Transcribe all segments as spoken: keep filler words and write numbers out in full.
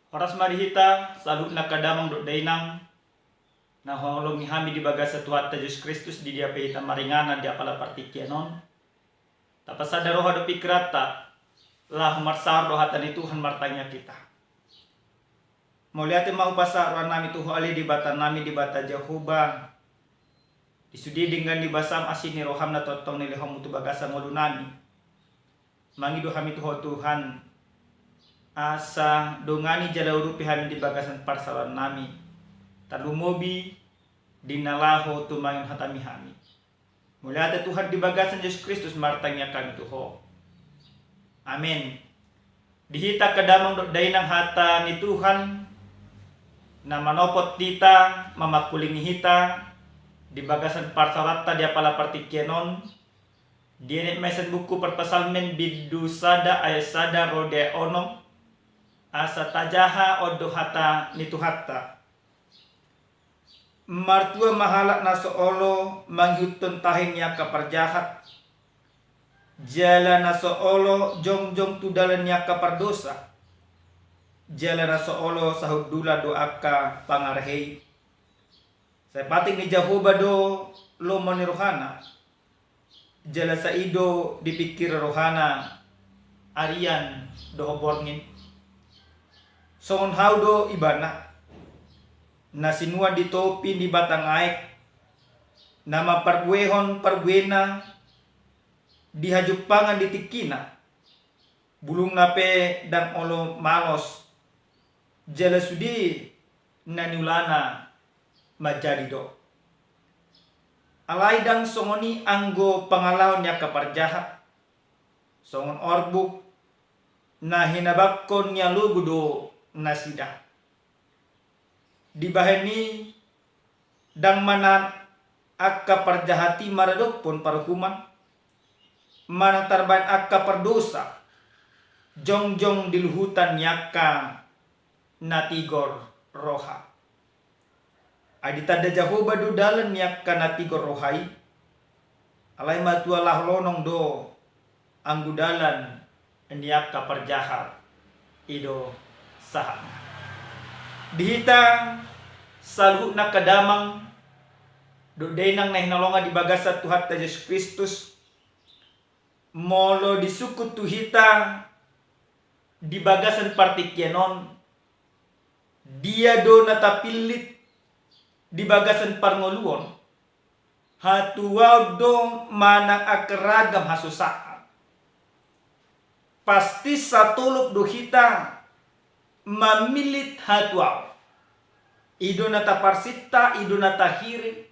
Horas ma di hita saluhutna angka damang dohot dainang na huhaholongi hami di bagasan Tuhanta Jesus Kristus, di dia pe hita maringanan di apala partingkian on. Tapasada roha dohot pingkiranta laho marsaor do hata ni Tuhan, martangiang hita. Mauliate ma hupasahat rohanami tu Ho ale Debatanami, Debata Jahowa, di sude denggan ni basaM, asi ni rohaM na tongtong nilehonMu tu bagasan ngolunami. Mangido hami tu Ho Tuhan, asa dongani jala urupi hami di bagasan parsaorannami, tarlumobi di na laho tumangihon hataMi hami. Mauliate Tuhan, di bagasan Jesus Kristus martangiang hami tu Ho. Amen. Di hita angka damang dohot dainang, hata ni Tuhan na manopot hita, mamangkulingi hita di bagasan parsaoranta di apala partingkian on, dienet ma i sian buku Parpsalmen bindu sada ayat sada ro di ayat onom, asa tajaha on do hata ni Tuhanta. Martua ma halak na so olo mangihuthon tahi ni angka parjahat, jala na so olo jongjong tu dalan ni angka pardosa, jala na so olo sahundulan do angka pangarahei. Sai patik ni Jahowa do lomo ni rohana, jala sai i do dipingkiri rohana arian dohot borngin. Songon hau do Ibana, na sinuan di topi ni batang aek, na mamparbuehon parbuena di hajumpangan di tingkina. Bulungna pe ndang olo malos, jala sude na niulana manjadi do. Alai ndang songon i anggo pangalaho ni angka parjahat, songon orbuk na hinabangkon ni alogo do nasida. Dibahen i, ndang manang angka parjahat i maradophon paruhuman, manang tarbahen angka pardosa jongjong di luhutan ni angka na tigor roha. Ai ditanda Jahowa do dalan ni angka na tigor roha i, alai matua laho lonong do anggo dalan ni angka parjahat. I do sahatna. Di hita saluhutna angka damang dohot dainang na hinaholongan di bagasan Tuhanta Jesus Kristus, molo disungkun tu hita di bagasan partingkian on, dia do na tapillit di bagasan parngoluon, hatuaon do manang angka ragam hasusaan. Pasti satolop do hita mamillit hatuaon. I do na taparsinta, i do na tahirim,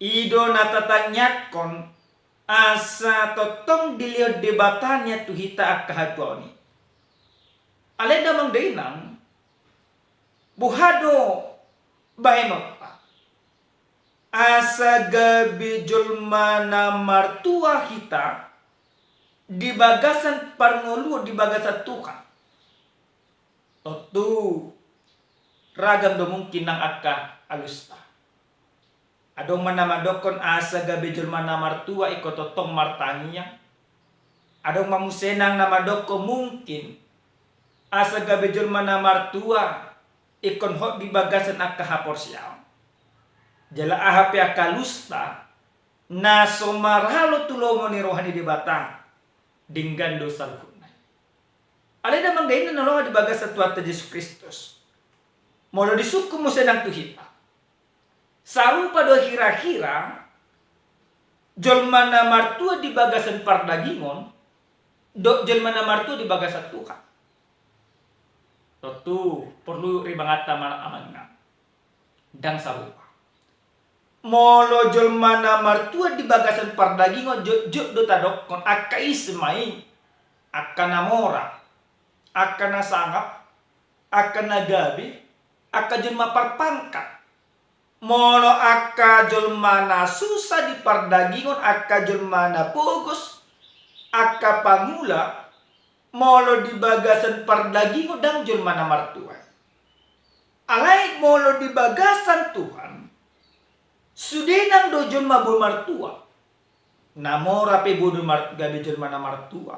i do na tatangiangkon, asa tongtong dilehon Debata nian tu hita angka hatuaon i. Alai damang dainang, boha do bahenonta asa gabe jolma na martua hita di bagasan parngoluon, di bagasan Tuhan? Tontu ragam do mungkin nang angka alusta. Adong ma na mandokkon asa gabe jolma na martua ingkon tongtong martangiang. Adong ma muse nang na mandokkon mungkin asa gabe jolma na martua ingkon hot di bagasan angka haporseaon. Jala aha pe angka alusta na so maralo tu lomo ni roha ni Debata, denggan do saluhutna i. Alai damang dainang na hinaholongan di bagasan Tuhanta Jesus Kristus, molo disungkun muse nang tu hita, sarupa do hira-hira jolma na martua di bagasan pardagingon dohot jolma na martua di bagasan Tuhan? Tontu porlu ribanganta ma amang inang, ndang sarupa. Molo jolma na martua di bagasan pardagingon, jotjot do tadokkon angka ise ma i, angka na mora, angka na sangap, angka na gabe, angka jolma parpangkat. Molo angka jolma na susa di pardagingon, angka jolma na pogos, angka pangula, molo di bagasan pardagingon ndang jolma na martua. Alai molo di bagasan Tuhan, sude nang do jolma boi martua. Na mora pe boi do mar-, gabe jolma na martua.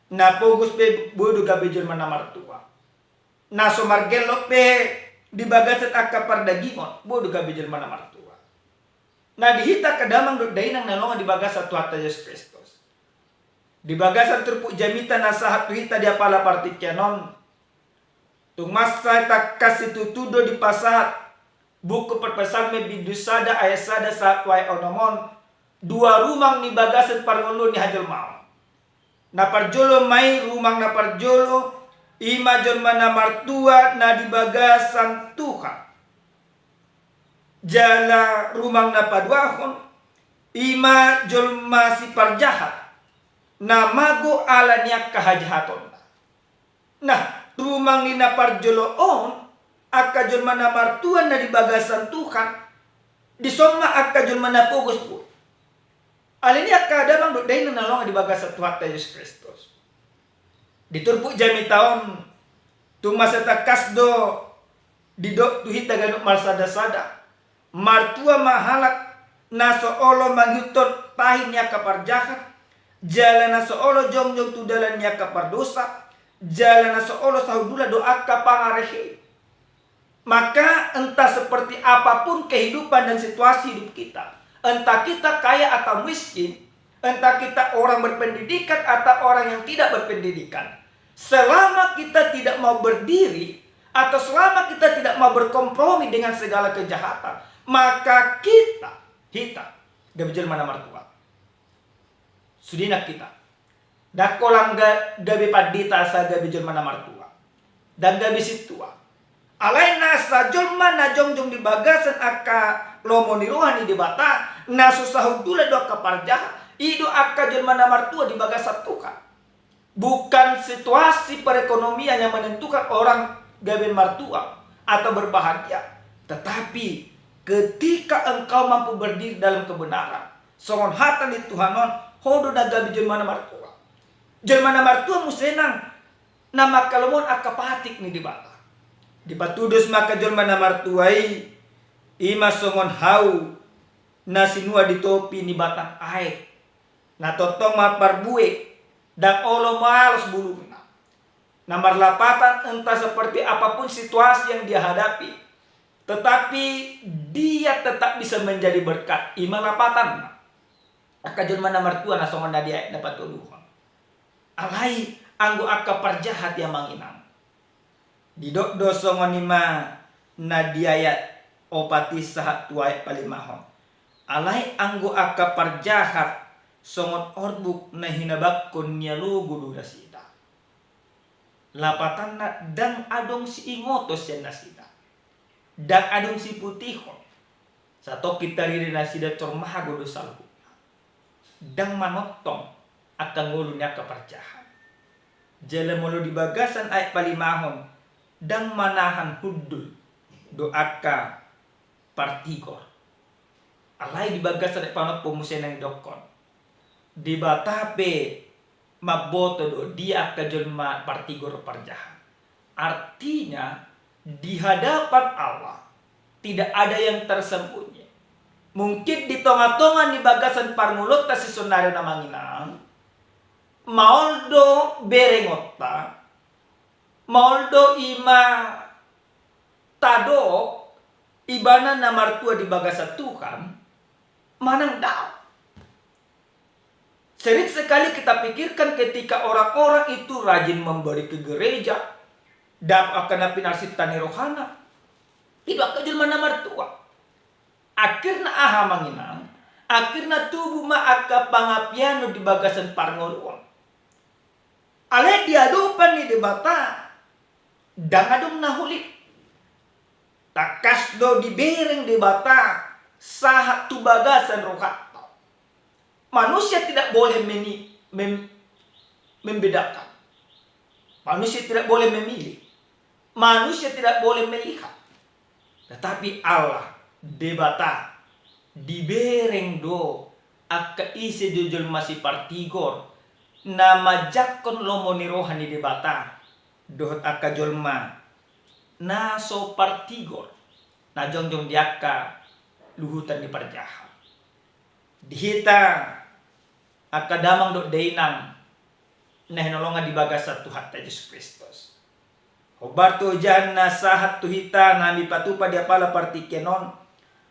Na pogos pe boi do gabe jolma na martua. Na so margellok pe di bagasan angka pardagingon, boi do gabe jolma na martua. Na di hita angka damang dohot dainang na hinaholongan di bagasan Tuhanta Jesus Kristus, di bagasan turpuk jamita na sahat tu hita di apala partingkian on, tung mansai tangkas situtu do dipasahat Buku Parpsalmen bindu sada ayat sada sahat tu ayat onom on, dua rumang di bagasan parngoluon ni hajolmaon. Na parjolo ma i, rumang na parjolo, i ma jolma na martua na di bagasan Tuhan. Jala rumang na paduahon, i ma jolma siparjahat na mago ala ni angka hajahatonna. Nah, rumang ni na parjolo on, angka jolma na martua na di bagasan Tuhan, dison ma angka jolma na pogos, boi. Alani i angka damang dohot dainang na hinaholongan di bagasan Tuhanta Jesus Kristus, di turpuk jamita on, tung mansai tangkas do didok tu hita ganup marsadasada. Martua ma halak na so olo mangihuthon tahi ni angka parjahat, jala na so olo jongjong tu dalan ni angka pardosa, jala na so olo sahundulan dohot angka pangarehe. Maka entah seperti apapun kehidupan dan situasi hidup kita, entah kita kaya atau miskin, entah kita orang berpendidikan atau orang yang tidak berpendidikan, selama kita tidak mau berdiri, atau selama kita tidak mau berkompromi dengan segala kejahatan, maka kita, hita, gabe jolma na martua. Sudena hita. Ndang holan ga-, gabe pandita asa gabe jolma na martua. Ndang gabe sintua. Alai na asa jolma na jongjong di bagasan angka lomo ni roha ni Debata, na so sahundulan dohot angka parjahat, i do angka jolma na martua di bagasan Tuhan. Bukan situasi perekonomian yang menentukan orang gabe martua atau berbahagia, tetapi ketika engkau mampu berdiri dalam kebenaran, songon hata ni Tuhan on, ho do na gabe jolma na martua. Jolma na martua muse nang na mangkalomohon angka patik ni Debata. Dipatudos ma angka jolma na martua i, i ma songon hau na sinua di topi ni batang aek, na tongtong marparbue, ndang olo malos bulungna. Na marlapatan entah seperti apapun situasi yang dia hadapi, tetapi dia tetap bisa menjadi berkat. I ma lapatanna. Angka jolma na martua na songon na di aek na patoluhon. Alai anggo angka parjahat, amang inang, didok do songon i ma na di ayat opat i sahat tu ayat palimahon. Alai anggo angka parjahat songon orbuk na hinabangkon ni alogo do nasida. Lapatanna ndang adong siingoton sian nasida. Ndang adong siputihon. Satongkin tarida nasida cor mago do saluhutna. Ndang manongtong angka ngolu ni angka parjahat. Jala molo di bagasan ayat palimahon, ndang manahan hundul do angka partigor. Alai di bagasan ayat panompar muse na nidokkon, Debata pe mamboto do dia angka jolma partigor parjahat. Artinya, di hadapan Allah tidak ada yang tersembunyi. Mungkin di tonga-tonga ni bagasan parngoluonta sisonari on, amang inang, maol do berengonta, maol do i ma tadok ibana na martua di bagasan Tuhan, manang daong. Sering sekali kita pikirkan ketika orang-orang itu rajin memberi ke gereja, dapot angka na pinarsinta ni rohana, i do angka jolma na martua. Akhirna aha, amang inang? Akhirna tubu ma angka pangapian di bagasan parngoluon. Alai di adopan ni Debata, ndang adong na holit. Tangkas do dibereng Debata sahat tu bagasan rohanta. Manusia tidak boleh meni-, mem-, membedakan. Manusia tidak boleh memilih. Manusia tidak boleh melihat. Tetapi Allah, Debata, dibereng do angka ise do jolma sipartigor, na manjangkon lomo ni roha ni Debata, dohot angka jolma na so partigor, na jongjong di angka luhutan ni parjahat. Di hita angka damang dohot dainang na hinaholongan di bagasan Tuhanta Jesus Kristus, Hombar tu ojahan na sahat tu hita na mipatupa di apala partingkian on,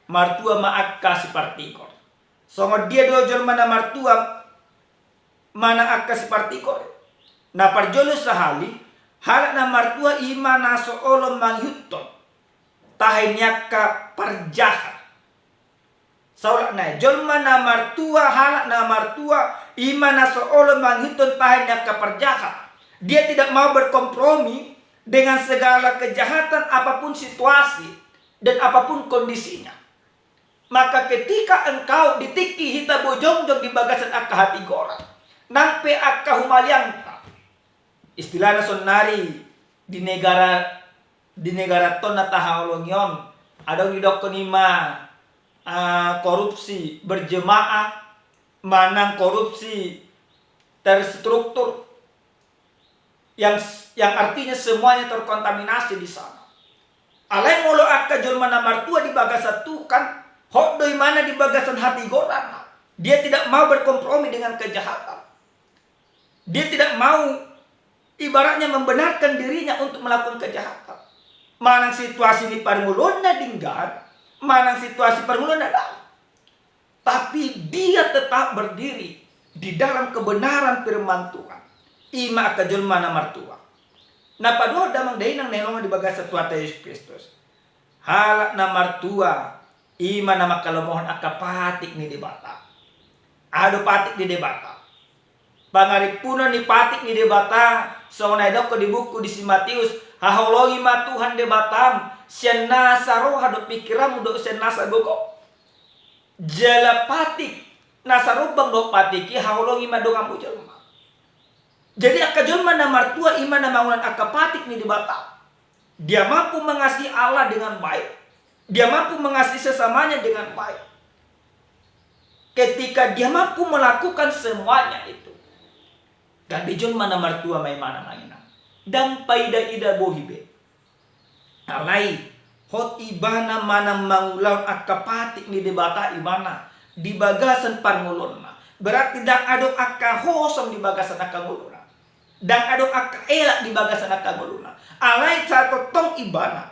martua ma angka sipartigor. Songon dia do jolma na martua manang angka sipartigor? Na parjolo sahali, halak na martua i ma na so olo mangihuthon tahi ni angka parjahat. Saulak nai, jolma na martua, halak na martua, i ma na so olo mangihuthon tahi ni angka parjahat. Dia tidak mau berkompromi dengan segala kejahatan, apapun situasi dan apapun kondisinya. Maka ketika engkau di tingki hita boi jongjong di bagasan angka hatigoran nang pe angka humaliangta, istilahna sonnari di negara, di negara tona tahaholongi on, adong didokkon i ma, ah, korupsi berjemaah manang korupsi terstruktur, yang yang artinya semuanya terkontaminasi di sana. Alai molo angka jolma na martua di bagasan Tuhan, hot do imana di bagasan hatigoranna. Dia tidak mau berkompromi dengan kejahatan. Dia tidak mau, ibaratnya, membenarkan dirinya untuk melakukan kejahatan. Manang situasi ni parngoluonna denggan, manang situasi parngoluonna daong, tapi dia tetap berdiri di dalam kebenaran firman Tuhan. I ma angka jolma na martua. Na paduahon, damang dainang na hinaholongan di bagasan Tuhanta Jesus Kristus, halak na martua i ma na manghalomohon angka patik ni Debata. Aha do patik ni Debata? Pangarimpunon ni patik ni Debata, songon na didokkon di buku di si Matius: Haholongi ma Tuhan Debatam sian nasa roha dohot pingkiranmu dohot sian nasa gogom. Jala patik, nasa rombang dohot patik i, haholongi ma donganmu jolma. Jadi angka jolma na martua i ma na mangulang angka patik ni Debata. Dia mampu mengasihi Allah dengan baik. Dia mampu mengasihi sesamanya dengan baik. Ketika dia mampu melakukan semuanya itu, gabe jolma na martua ma imana, amang inang. Ndang paida-ida bohi be. Alai hot ibana manang mangulahon angka patik ni Debata ibana di bagasan parngoluonna. Berarti ndang adong angka hosom di bagasan angka ngoluna. Ndang adong angka elak di bagasan angka ngoluna. Alai sai tongtong ibana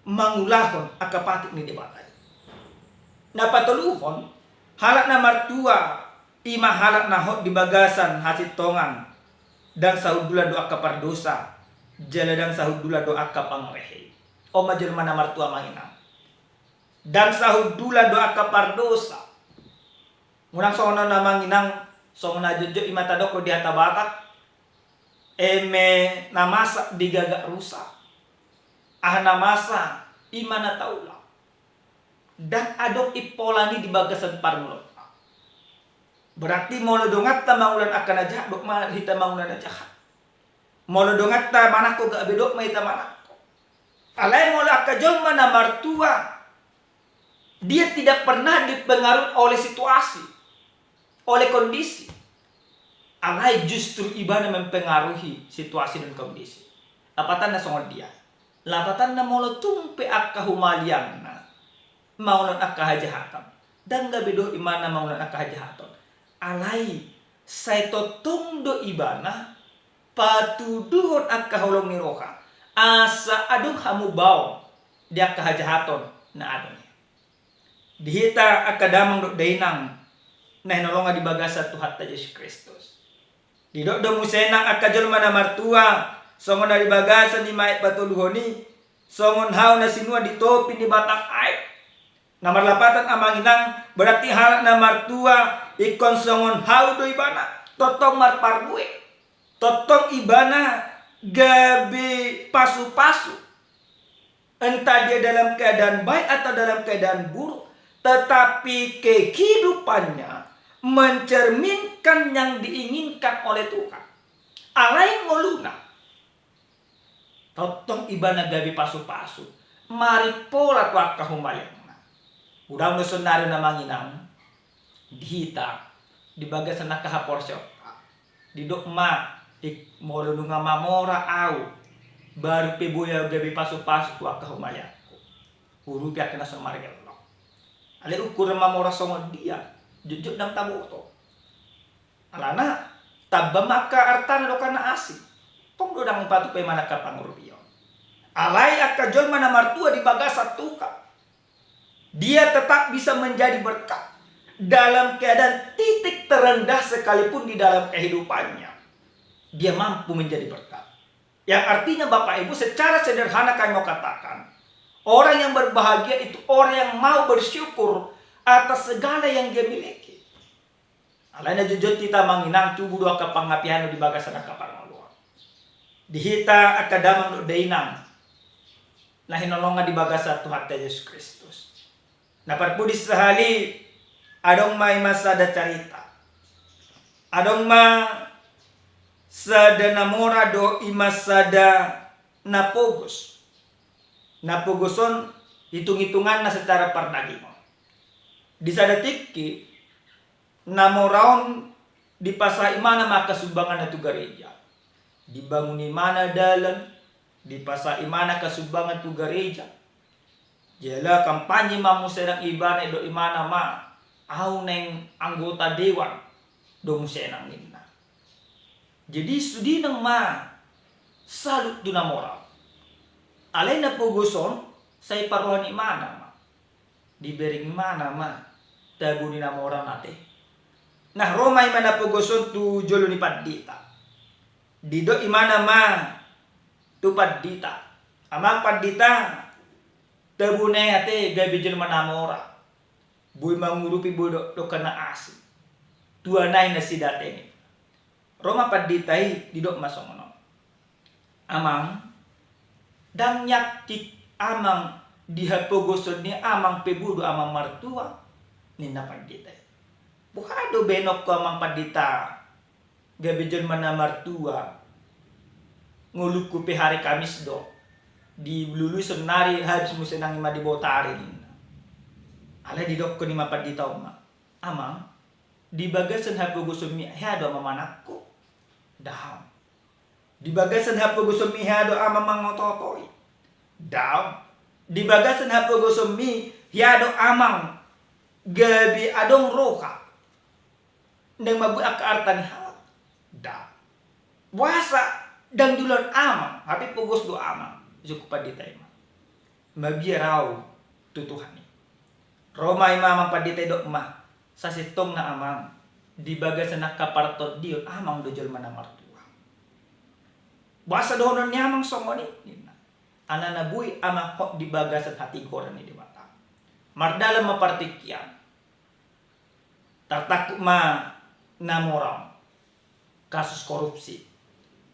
mangulahon angka patik ni Debata i. Na patoluhon, halak na martua i ma halak na hot di bagasan hasintongan, ndang sahundulan do angka pardosa, jala ndang sahundulan do angka pangerehe. On ma jolma na martua, amang inang. Ndang sahundulan do angka pardosa. Unang songon on, amang inang, songon na jotjot i ma tadokkon di hata Batak: Eme na masa digagak rusa, aha na masa i ma na taula. Ndang adong impola ni di bagasan parngoluonna. Berarti molo donganta mangulang angka na jahat, dok ma hita mangulang na jahat. Molo donganta manangko, gabe dok ma hita manangko. Alai molo angka jolma na martua, dia tidak pernah dipengaruhi oleh situasi, oleh kondisi. Alai justru ibana mempengaruhi situasi dan kondisi. Lapatanna songon dia? Lapatanna, molo tung pe angka humaliangna mangulang angka hajahatan, ndang gabe dohot ibana mangulang angka hajahatan. Alai sai tongtong do ibana patuduhon angka holong ni roha, asa adong hamubaon di angka hajahaton na adong i. Di hita angka damang dohot dainang na hinaholongan di bagasan Tuhanta Jesus Kristus, didok do muse nang angka jolma na martua, songon na di bagasan i ma aek patoluhon i, songon hau na sinuan di topi ni batang aek. Na marlapatan, amang inang, berarti halak na martua ingkon songon hau do ibana, tongtong marparbue, tongtong ibana gabe pasupasu. Entah dia dalam keadaan baik atau dalam keadaan buruk, tetapi kehidupannya mencerminkan yang diinginkan oleh Tuhan. Alai ngoluna, tongtong ibana gabe pasupasu, marimpola tu angka humaliangna. Unang do sonari, amang inang, di hita, di bagasan angka haporseaonta, didok ma: Molo nunga mamora ahu, baru pe boi ahu gabe pasupasu tu angka humaliangku, urupi angka na so margellok. Alai ukuran mamora songon dia, jotjot ndang taboto. Alana tamba ma angka artana dohot angka na asing. Tong do ndang dipatupa i ma angka pangurupion. Alai angka jolma na martua di bagasan Tuhan, dia tetap bisa menjadi berkat dalam keadaan titik terendah sekalipun di dalam kehidupannya. Dia mampu menjadi berkat. Yang artinya, Bapak Ibu, secara sederhana kami mau katakan, orang yang berbahagia itu orang yang mau bersyukur atas segala yang dia miliki. Alai na jotjot hita amang inang, tubu do angka pangapian di bagasan angka parngoluan. Di hita angka damang dohot dainang na hinaholongan di bagasan Tuhanta Jesus Kristus. Na parpudi sahali, adong ma i ma sada carita. Adong ma sada na mora dohot i ma sada na pogos. Na pogos on hitung-hitunganna secara pardagingon. Di sada tingki, na mora on dipasahat imana ma angka sumbanganna tu gareja. Dibangun imana dalan, dipasahat imana angka sumbangan tu gareja. Jala kampanye ma muse nang ibana, didok imana ma, au naeng anggota dewan do muse nang ninna. Jadi sude nang ma salut tu na mora on. Alai na pogos on sai parrohahon imana ma. Dibereng imana ma tabo ni na mora on ate. Nah, ro ma i ma na pogos on tu jolo ni pandita. Didok imana ma tu pandita, "Amang pandita, tabona i ate gabe jolma na mora. Boi mangurupi, boi do-, dohot na asing. Tuanai nasida ate." Ro ma pandita i, didok ma songon on, "Amang, ndang nyaktik amang di hapogoson ni amang pe boi do amang martua?" ninna pandita i. "Boha do baenonku amang pandita gabe jolma na martua? Ngolungku pe hari Kamis do, dilului saonari habis muse nang i ma di botari," ninna. Alai didokkon i ma pandita on ma, "Amang, di bagasan hapogosonmi hea do amang manangko? Daong. Di bagasan hapogosonmi hea do amang mangotootoi? Daong. Di bagasan hapogosonmi hea do amang gabe adong roha naeng mambuat angka arta ni halak? Daong. Boasa ndang diulahon amang, hape pogos do amang?" Dijawab pandita i ma, "Mabiar au tu Tuhan i." Ro ma i ma amang pandita i, didok ma, "Sasintongna amang, di bagasan angka partondion amang do jolma na martua. Boasa dohonon ni amang songon i?" ninna. "Alana boi amang hot di bagasan hatigoran ni Debata." Mardalan ma partingkian. Tartangkup ma na mora on, kasus korupsi.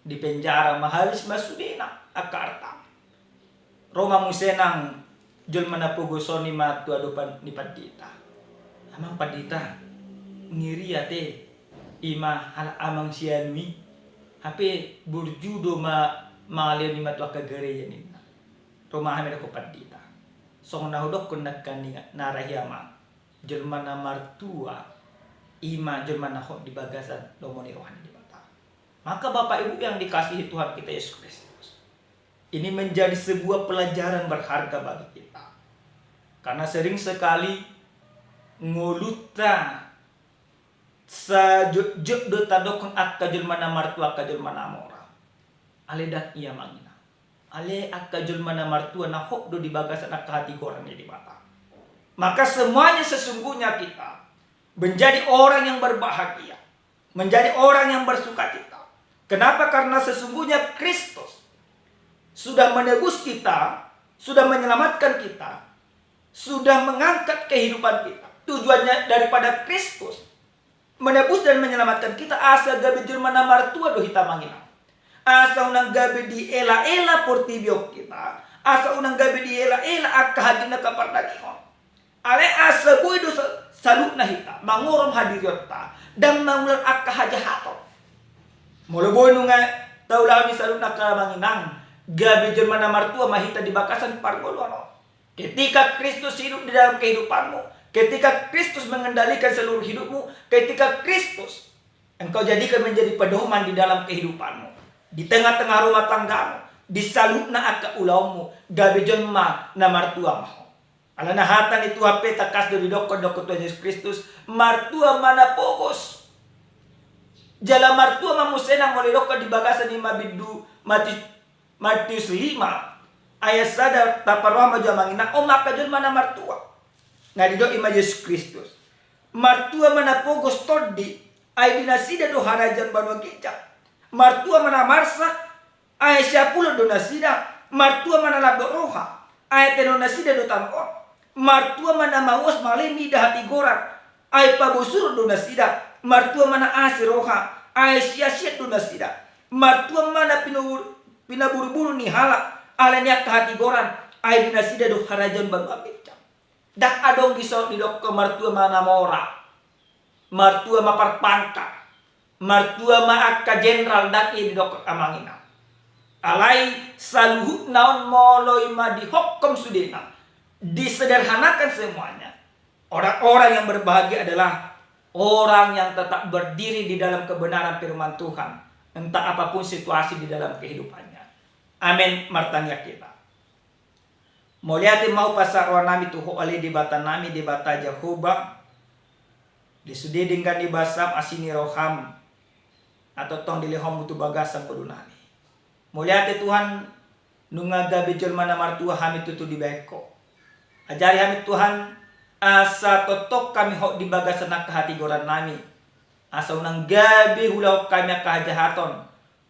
Dipenjara ma, habis ma sudena angka arta. Ro ma muse nang jolma na pogos on i ma tu adopan ni pandita. "Amang pandita, ngeri ate i ma halak amang si anu i. Hape burju do ma mangalehon i ma tu angka gareja," ninna. "Ro ma hami," didok pandita, "songon na hudokkon nangkaningan, na ra i amang, jolma na martua i ma jolma na hot di bagasan lomo ni roha ni Debata." Maka Bapak Ibu yang dikasihi Tuhan kita Yesus Kristus, ini menjadi sebuah pelajaran berharga bagi kita. Karena sering sekali ngolunta sajotjot do tadokkon angka jolma na martua, angka jolma na mora. Alai ndang i amang inang. Alai angka jolma na martua na hot do di bagasan angka hatigoran ni Debata. Maka semuanya sesungguhnya kita menjadi orang yang berbahagia, menjadi orang yang bersukacita. Kenapa? Karena sesungguhnya Kristus sudah menebus kita, sudah menyelamatkan kita, sudah mengangkat kehidupan kita. Tujuannya daripada Kristus menebus dan menyelamatkan kita, asa gabe jolma na martua do hita amang inang. Asa unang gabe dielaela portibi on hita, asa unang gabe dielaela angka hadirna angka pardagingon. Alai asa boi do sa-, saluhutna hita mangorom hadirionta, ndang mangulahon angka hajahaton. Molo boi nunga taulahon i saluhutna angka amang inang, gabe jolma na martua ma hita di bagasan parngoluan on. Ketika Kristus hidup di dalam kehidupanmu, ketika Kristus mengendalikan seluruh hidupmu, ketika Kristus engkau jadikan menjadi pedoman di dalam kehidupanmu, di tengah-tengah rumah tanggamu, di saluhutna angka ulaonmu, gabe jolma na martua ma ho. Alana hata ni Tuhan pe tangkas do didokkon, dokkon Tuhan Jesus Kristus, martua ma na pogos. Jala martua ma muse nang molo didok di bagasan i ma bindu Matius, Matius lima ayat sada, taparroha ma jo amang inang, on ma angka jolma na martua. Na didok i ma Jesus Kristus. Martua ma na pogos tondi, ai di nasida do harajaon banua ginjang. Martua ma na marsak, ai siapulon do nasida. Martua ma na lambok roha, ai teno nasida do tano on. Martua ma na mauas male mida hatigoran, ai pabosuron do nasida. Martua ma na asi roha, ai siasian do nasida. Martua ma na pinabur-, pinaburuburu ni halak ala ni angka hatigoran, ai di nasida do harajaon banua ginjang. Ndang adong dison didokkon martua ma na mora, martua ma parpangkat, martua ma angka jenderal, ndang i didokkon amang inang. Alai saluhutna on molo i ma dihokhom sudena, disederhanakan semuanya, orang-orang yang berbahagia adalah orang yang tetap berdiri di dalam kebenaran firman Tuhan, entah apapun situasi di dalam kehidupannya. Amin. Martangiang hita. Mauliate ma hupasahat roha nami tu Ho ale Debata nami, Debata Jahowa, di sude denggan ni basam, asi ni roham na tongtong dilehonmu tu bagasan ngolu nami. Mauliate Tuhan, nunga gabe jolma na martua hami tutu dibahen Ho. Ajari hami Tuhan, asa tongtong hami hot di bagasan angka hatigoran nami, asa unang gabe hulahon hami angka hajahaton,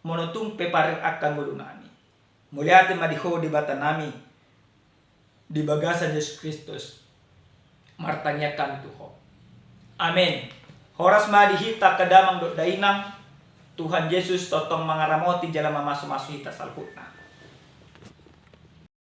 molo tung pe parir angka ngolu nami. Mauliate ma di Ho Debata nami, di bagasan Jesus Kristus, martangiang hami tu Ho. Amin. Horas ma di hita angka damang dohot dainang, Tuhan Jesus tongtong mangaramoti jala mamasumasu hita saluhutna.